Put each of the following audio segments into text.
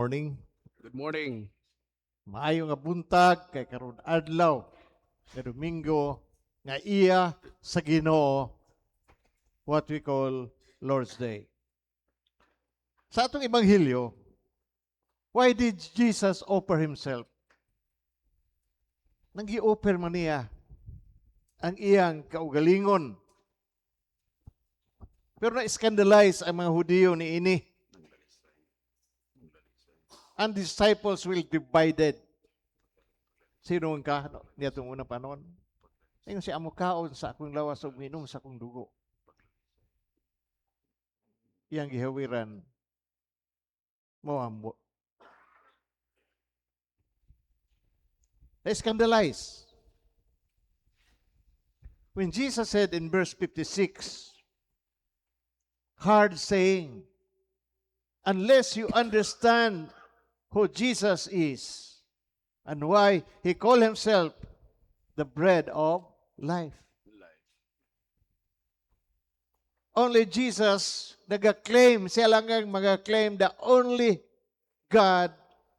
Morning. Good morning. Maayo nga buntag kay karon adlaw nga Domingo nga iya sa Ginoo, what we call Lord's Day. Sa atong ebanghelyo, why did Jesus offer himself? Nang gi-offer man niya ang iyang kaugalingon. Pero na-scandalize ang mga Hudiyo ni ini. And disciples will divided. Sino ang ka? No, niya itong unang panahon. Ingon siya, "Mokaon sa akong lawas ug minom sa akong dugo." Iyang gihawiran mo ambo. Na-scandalize. When Jesus said in verse 56, hard saying, unless you understand who Jesus is and why he called himself the bread of life. Life. Only Jesus nag-claim, siya lang ang mga-claim that only God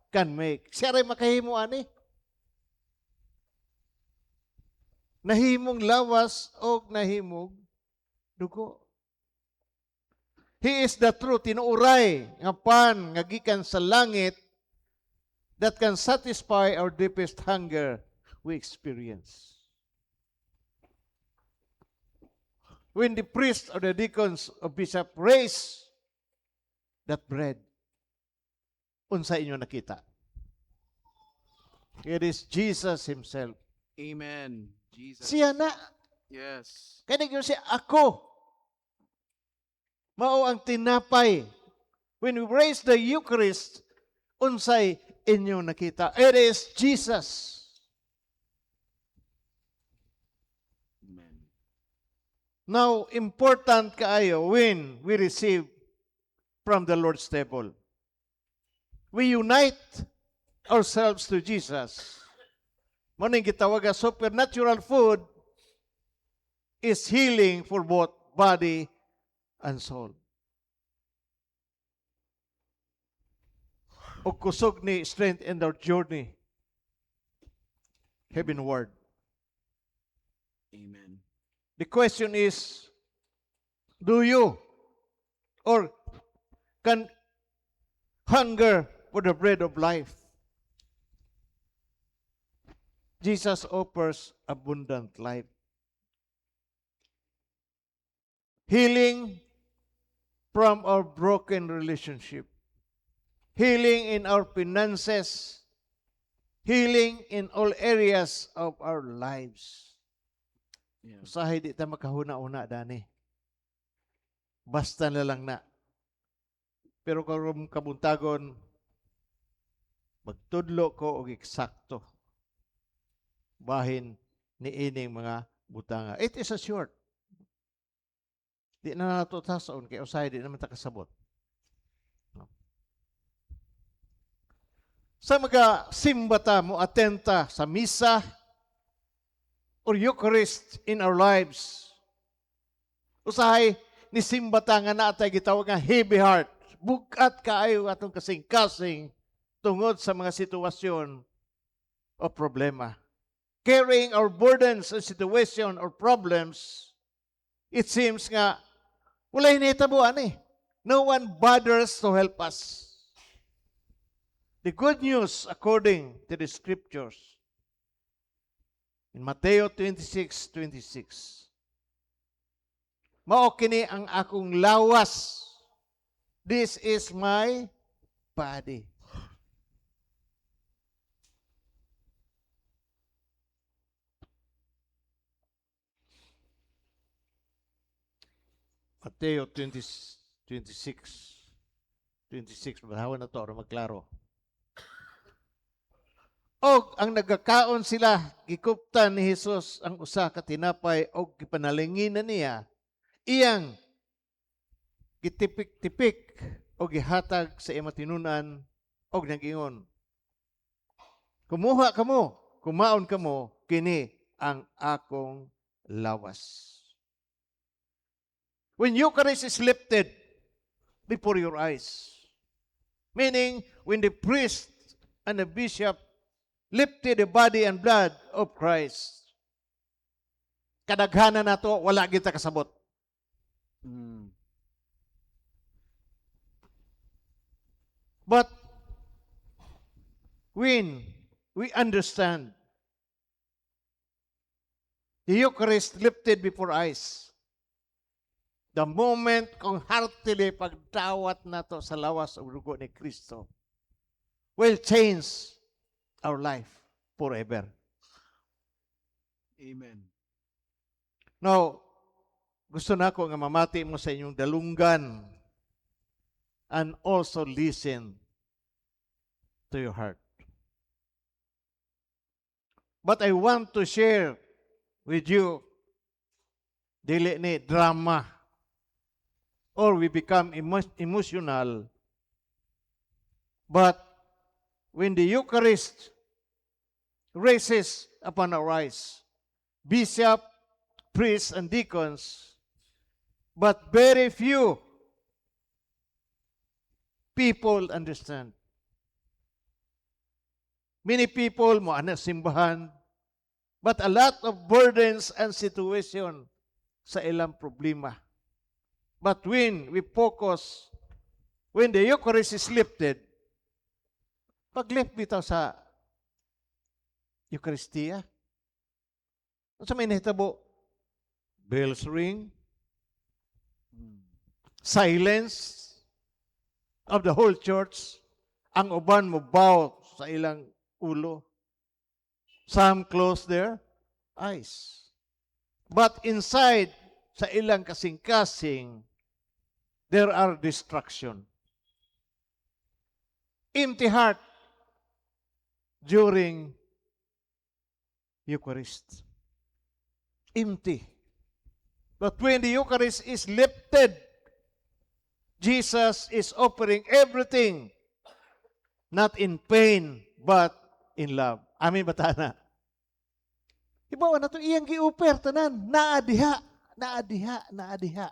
can make. Siya rin makahimo ani. Nahimong lawas o nahimong dugo. He is the true tinuuray nga pan nga gikan sa langit that can satisfy our deepest hunger we experience. When the priest or the deacons or bishop raise that bread, unsa inyo nakita? It is Jesus himself. Amen. Jesus. Siya na. Yes. Kaya nag siya, "Ako. Mao ang tinapay." When we raise the Eucharist, unsay inyo nakita? It is Jesus. Amen. Now, important kaayo when we receive from the Lord's table. We unite ourselves to Jesus. Mao ning gitawag nga supernatural food is healing for both body and soul. O kusog ni strength in our journey heavenward. Amen. The question is, do you or can hunger for the bread of life? Jesus offers abundant life. Healing from our broken relationship. Healing in our finances. Healing in all areas of our lives. Usahay di ta makahuna-una dani. Basta na lang na. Pero karon kabuntagon, magtudlo ko og eksakto bahin ni ining mga butanga. It is a short. Di na nato tason kay usahay di naman ta kasabot. No. Sa mga simba ta mo atenta sa misa or Eucharist in our lives. Usahay ni simba ta nga naa tay gitawag nga heavy heart. Bugat kaayo atong kasing-kasing tungod sa mga sitwasyon o problema. Carrying our burdens and situation or problems, it seems nga wala hinitabo ani. No one bothers to help us. The good news according to the scriptures in Mateo 26:26. "Mao kini ang akong lawas. This is my body." Mateo 20, 26. 26, basahon na to aron magklaro. Og ang nagakaon sila, gikuptan ni Jesus ang usa ka tinapay og gipanalangin na niya, iyang gitipik-tipik og gihatag sa iyang tinunan og nagingon, "Kumuha kamo, kumaon kamo, kini ang akong lawas." When Eucharist is lifted before your eyes, meaning when the priest and the bishop lifted the body and blood of Christ? Kadaghanan nato wala kita kasabot. But when we understand the Eucharist lifted before eyes, the moment kung heartily pagdawat nato sa lawas ug dugo ni Kristo will change our life forever. Amen. Now, gusto nako nga mamati mo sa inyong dalunggan and also listen to your heart. But I want to share with you, dili ni drama or we become emotional, but when the Eucharist raises upon our eyes, bishop, priests, and deacons, but very few people understand. Many people mo ana simbahan, but a lot of burdens and situation sa ilang problema. But when we focus, when the Eucharist is lifted, paglift bitaw sa Eucharistia, unsa may nahitabo? Bells ring, silence of the whole church, ang uban mo bow sa ilang ulo. Some close their eyes. But inside sa ilang kasing-kasing, there are destruction. Empty heart during Eucharist. Empty. But when the Eucharist is lifted, Jesus is offering everything, not in pain, but in love. Amen ba ta na? Ibawa na to iyang gi-offer tanan, naa diha, naa diha, naa diha.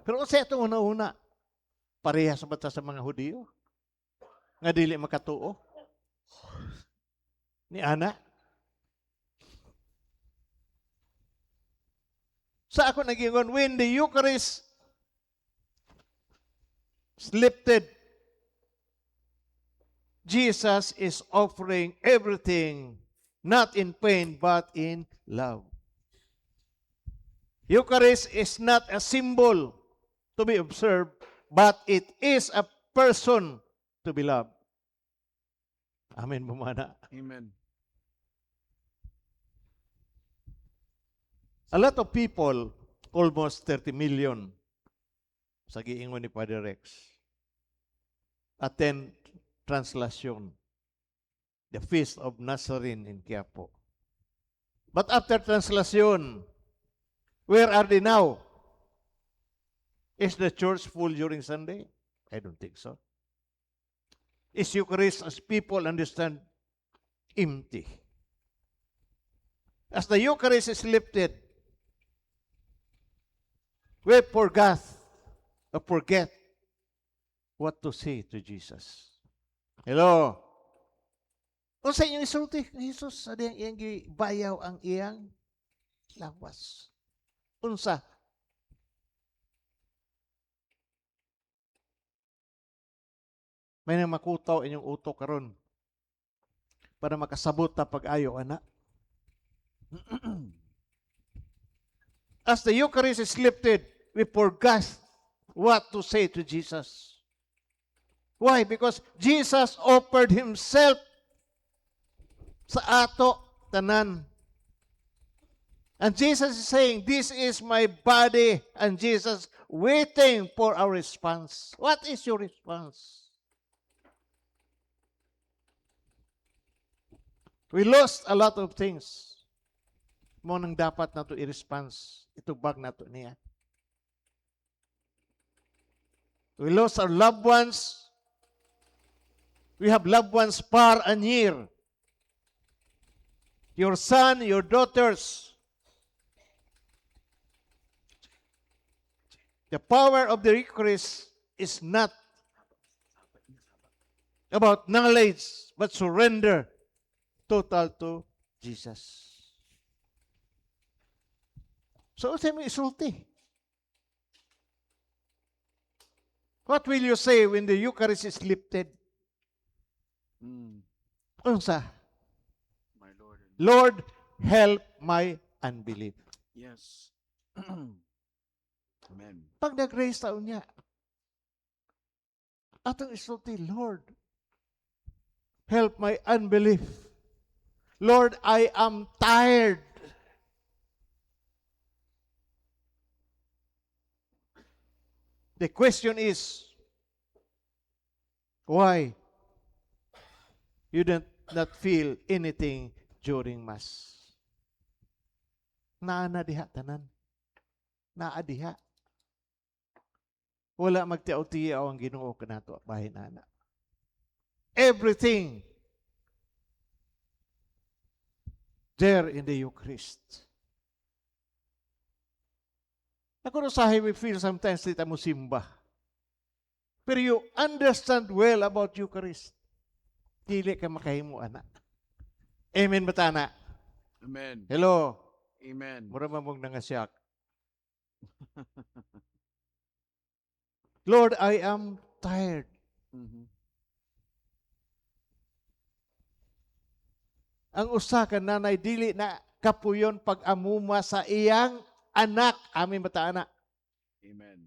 Pero unsa itong una-una? Parehas ba ta sa mga Hudiyo? Nga dili makatuo? Ni ana? Sa ako nagingon, when the Eucharist is lifted, Jesus is offering everything, not in pain, but in love. Eucharist is not a symbol to be observed, but it is a person to be loved. Amen, bumana. Amen. A lot of people, almost 30 million, sa giingon ni Father Rex, attend translation, the Feast of Nazarene in Quiapo. But after translation, where are they now? Is the church full during Sunday? I don't think so. Is Eucharist, as people understand, empty? As the Eucharist is lifted, we forgot or forget what to say to Jesus. Hello? Unsa inyong isulti ni Jesus sa diyang iyang gibayaw ang iyang lawas? Unsa? May nang makutaw inyong utok karon para makasabot ta pag-ayo ana. As the Eucharist is lifted, we forgot what to say to Jesus. Why? Because Jesus offered Himself sa ato tanan. And Jesus is saying, "This is my body." And Jesus waiting for our response. What is your response? We lost a lot of things. Mao nang dapat nato i-response. Itubag nato niya. We lost our loved ones. We have loved ones far and near. Your son, your daughters. The power of the Eucharist is not About knowledge, but surrender total to Jesus. So, unsay mo isulti? What will you say when the Eucharist is lifted? Unsa? My Lord. Lord, help my unbelief. Yes. Amen. Pag nag-raise ta unya, atong isulti, "Lord, help my unbelief. Lord, I am tired." The question is, why you don't not feel anything during Mass? Naa na diha tanan. Naa diha. Wala magtiaw-tiaw ang Ginoo kanato bahin ana. Everything there in the Eucharist. Ako usahay we feel sometimes di ta mo simba. Pero you understand well about Eucharist. Dili ka makahimo ana. Amen ba ta na? Amen. Hello. Amen. Mura man mong nangasyak. Lord, I am tired. Ang usa ka nanay dili na kapuyon pag-amuma sa iyang anak. Amen ba ta ana? Amen.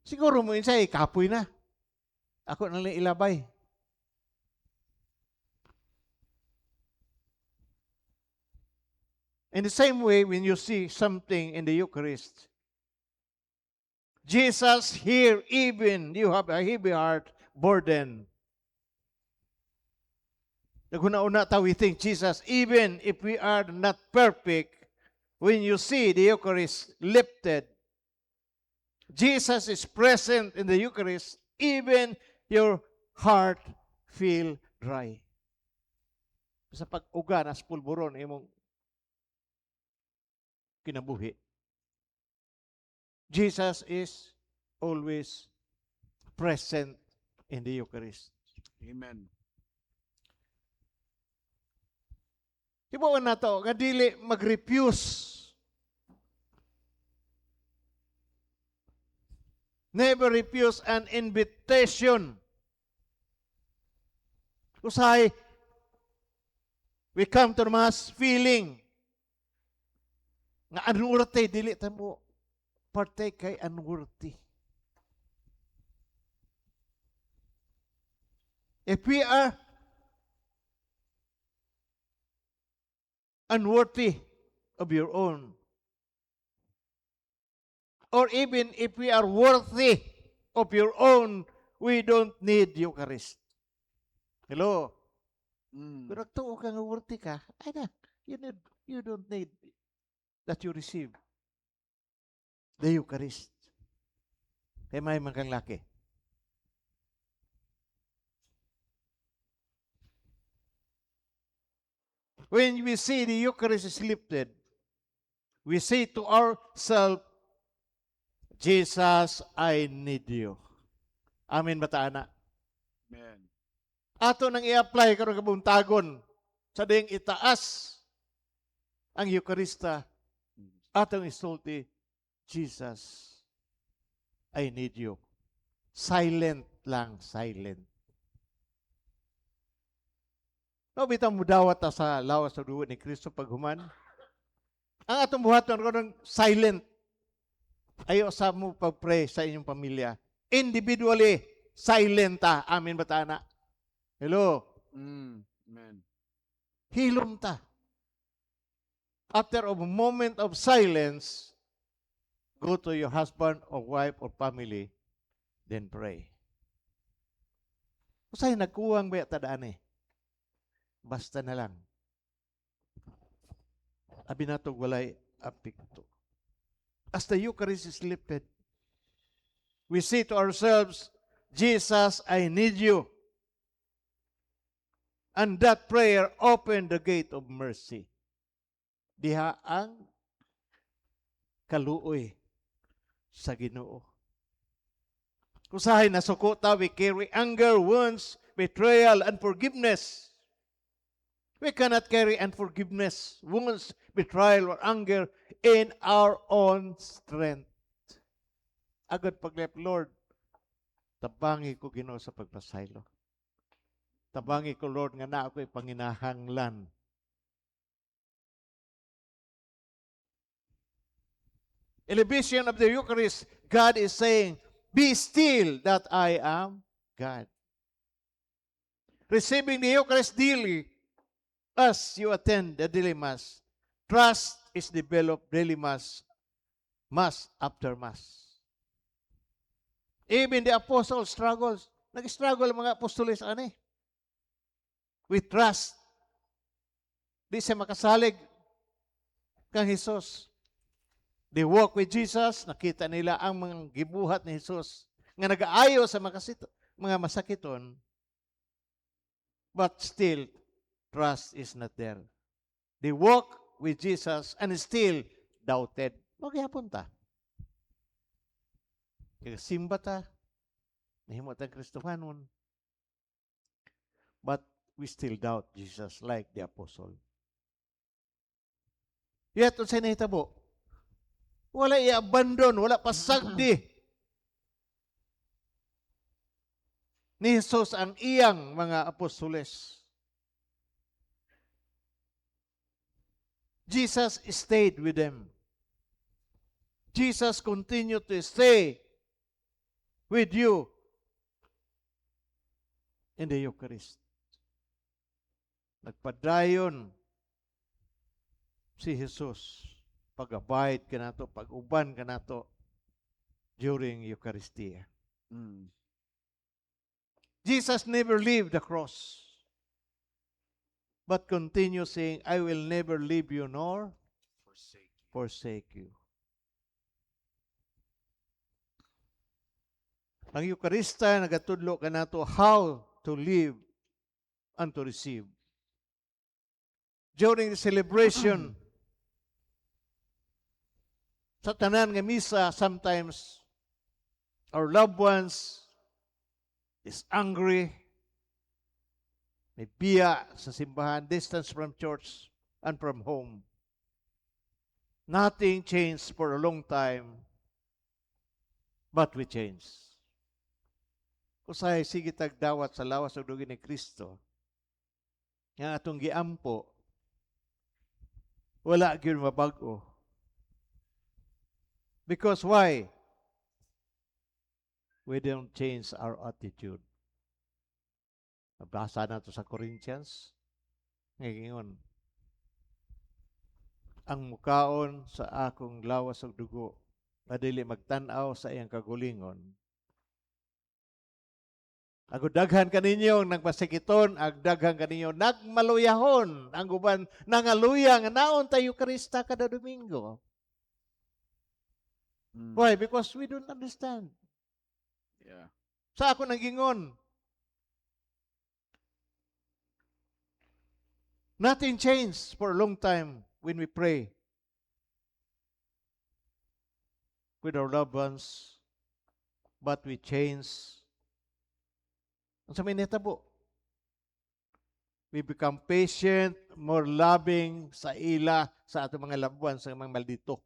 Siguro mo insay kapoy na. Ako na lang ilabay. In the same way, when you see something in the Eucharist, Jesus here, even you have a heavy heart burden. Naghuna-una ta, we think Jesus, even if we are not perfect, when you see the Eucharist lifted, Jesus is present in the Eucharist, even your heart feel dry. Sa pag-uga nas pulburon imong kinabuhi. Jesus is always present in the Eucharist. Amen. Hibuon nato nga dili mag-refuse. Never refuse an invitation. Usahay, we come to the Mass feeling nga unworthy, dili ta mo partake kay unworthy. If we are unworthy of your own, or even if we are worthy of your own, we don't need Eucharist. Hello? Pero tuo ka nga worthy ka, ay na, you don't need that you receive the Eucharist. Kay may man kang laki. When we see the Eucharist is lifted, we say to ourselves, "Jesus, I need you." Amen ba ta, ana? Amen. Ato nang i-apply karon kabuntagon sa ding itaas ang Eucharista, atong isulti, "Jesus, I need you." Silent lang, silent. No, bitaw mudawat ta sa lawas sa dugo ni Kristo paghuman. Ang atong buhaton karon silent. Ayo sa mo pag-pray sa inyong pamilya. Individually, silent ta. Amen ba ta, ana? Hello? Amen. Hilom ta. After a moment of silence, go to your husband or wife or family, then pray. Usay nagkuwang ba ta daan eh? Basta na lang. Abi nato walay apekto. As the Eucharist is lifted, we say to ourselves, "Jesus, I need you." And that prayer opened the gate of mercy. Diha ang kaluoy sa Ginoo. Usahay nasuko ta, we carry anger, wounds, betrayal, unforgiveness. We cannot carry unforgiveness, wounds, betrayal, or anger in our own strength. Agad paglep, "Lord, tabangi ko, Ginoo, sa pagpasaylo. Tabangi ko, Lord, nga naa ko'y panginahanglan." Elevation of the Eucharist, God is saying, "Be still that I am God." Receiving the Eucharist daily as you attend the daily Mass, trust is developed daily Mass, Mass after Mass. Even the apostles struggles. Nag-struggle ang mga apostoles ani. With trust. Di siya makasalig kang Jesus. They walk with Jesus, nakita nila ang mga gibuhat ni Jesus nga nag-aayo sa mga masakiton. But still, trust is not there. They walk with Jesus and still doubted. Mao gihapon ta. Simba ta, nahimo tang Kristohanon. But we still doubt Jesus like the apostle. Yet, unsay nahitabo? Wala i-abandon, wala pasagdi ni Jesus ang iyang mga apostoles. Jesus stayed with them. Jesus continued to stay with you in the Eucharist. Nagpadayon si Jesus pag-abide kanato, pag-uban kanato during Eucharistia. Jesus never leave the cross, but continue saying, "I will never leave you nor forsake you." Forsake you. Ang Eucharista nagatudlo kanato how to live and to receive. During the celebration sa tanan nga misa, sometimes our loved ones is angry, may biya sa simbahan, distance from church and from home. Nothing changed for a long time, but we change. Usahay sige tagdawat sa lawas ug dugo ni Kristo, nga atong giampo, wala gyud mabag-o. Because why? We don't change our attitude. Nabasa na to sa Corinthians. Ngayon, ang mukaon sa akong lawas ug dugo, madili magtan-aw sa iyang kagulingon. Agud daghan kaninyo ang nagmasakiton, ag daghan kaninyo nagmaluyahon. Ang uban nangaluya nga naon ta Eucharista kada Domingo. Why? Because we don't understand. Sa ako nang nothing changed for a long time when we pray with our loved ones, but we change. Unsa may nahitabo? We become patient, more loving sa ila, sa atong mga loved ones, sa mga maldito.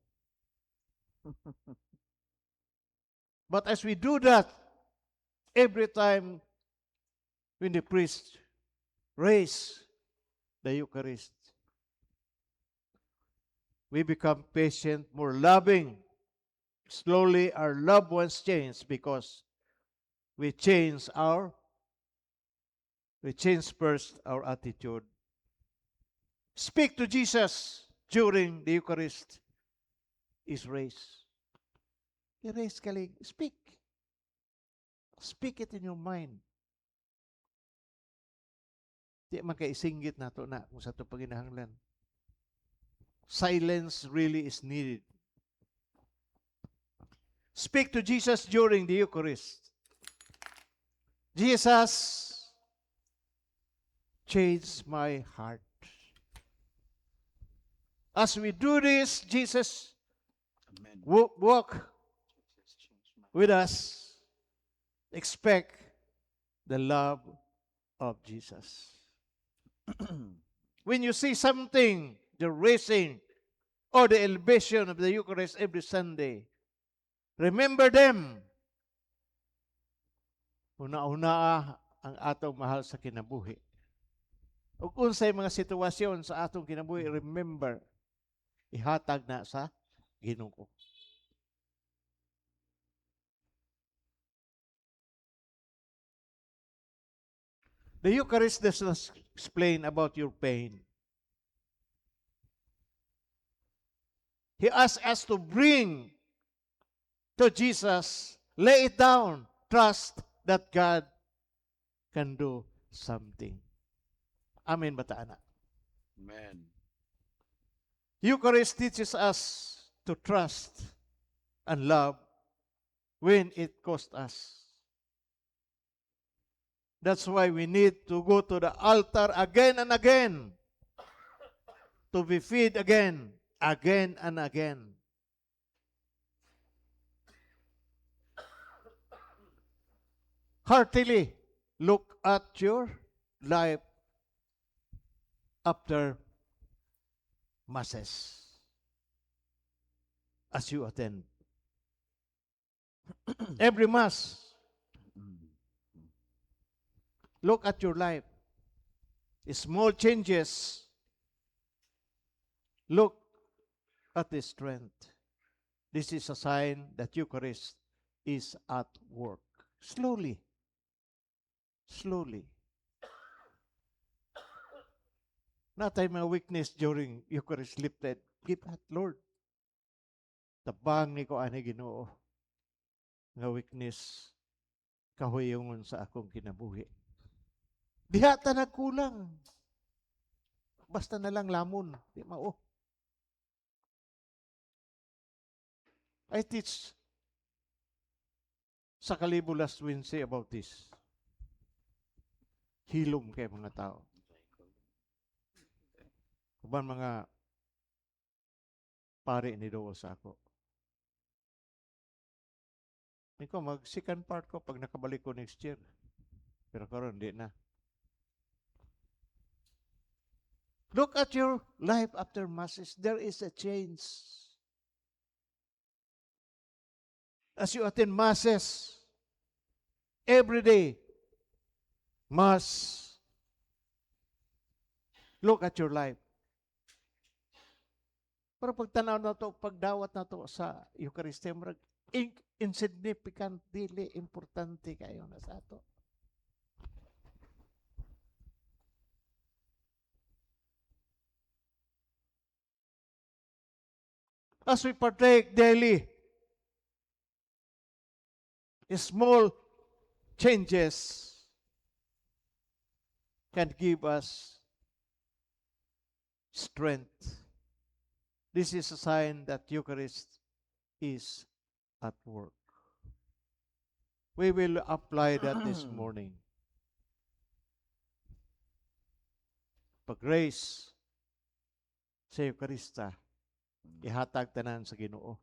But as we do that, every time when the priest raise the Eucharist, we become patient, more loving. Slowly, our loved ones change because we change first our attitude. Speak to Jesus during the Eucharist is raised. I-raise kalig. Speak. Speak it in your mind. Di man kay isinggit nato na kung sa ato paginahanglan. Silence really is needed. Speak to Jesus during the Eucharist. "Jesus, change my heart." As we do this, Jesus Amen. Walk Jesus, change my with us. Expect the love of Jesus. When you see something, the raising or the elevation of the Eucharist every Sunday, remember them. Huna-hunaa ang atong mahal sa kinabuhi. Ug unsay mga sitwasyon sa atong kinabuhi, remember, ihatag na sa Ginoo. The Eucharist does not explain about your pain. He asks us to bring to Jesus, lay it down, trust that God can do something. Amen ba ta, ana? Amen. Eucharist teaches us to trust and love when it costs us. That's why we need to go to the altar again and again, to be fed again, again and again. Heartily look at your life after masses as you attend. Every mass, look at your life. Small changes. Look at the strength. This is a sign that Eucharist is at work. Slowly. Slowly. Naa tay mga weakness during Eucharist lifted. Give that, Lord. Tabangi ko ani, Ginoo, nga weakness kahuyongon sa akong kinabuhi. Diha ta nagkulang. Basta na lang lamon. Di mao. I teach sa Kalibo last Wednesday about this. Hilom kay mga tao. Uban mga pari ni duol sa ako. Ikaw, mag second part ko pag nakabalik ko next year. Pero karon di na. Look at your life after masses. There is a change. As you attend masses every day, mass, look at your life. Pero pagtanaw na to, pagdawat na to sa Eucharistia, murag insignificant, dili importante kayo na sa ato. As we partake daily, small changes can give us strength. This is a sign that Eucharist is at work. We will apply that this morning. Pag-raise sa Eucharista, ihatag tanan sa Ginoo.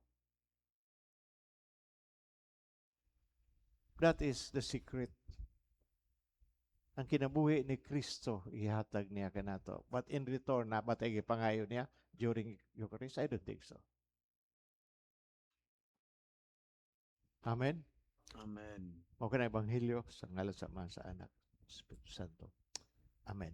That is the secret. Ang kinabuhi ni Kristo ihatag niya kanato. But in return, naa ba tay gipangayo niya during Eucharist? I don't think so. Amen. Amen. Mao kana Ebanghelyo sa ngalan sa Ama, sa Anak, Espiritu Santo. Amen.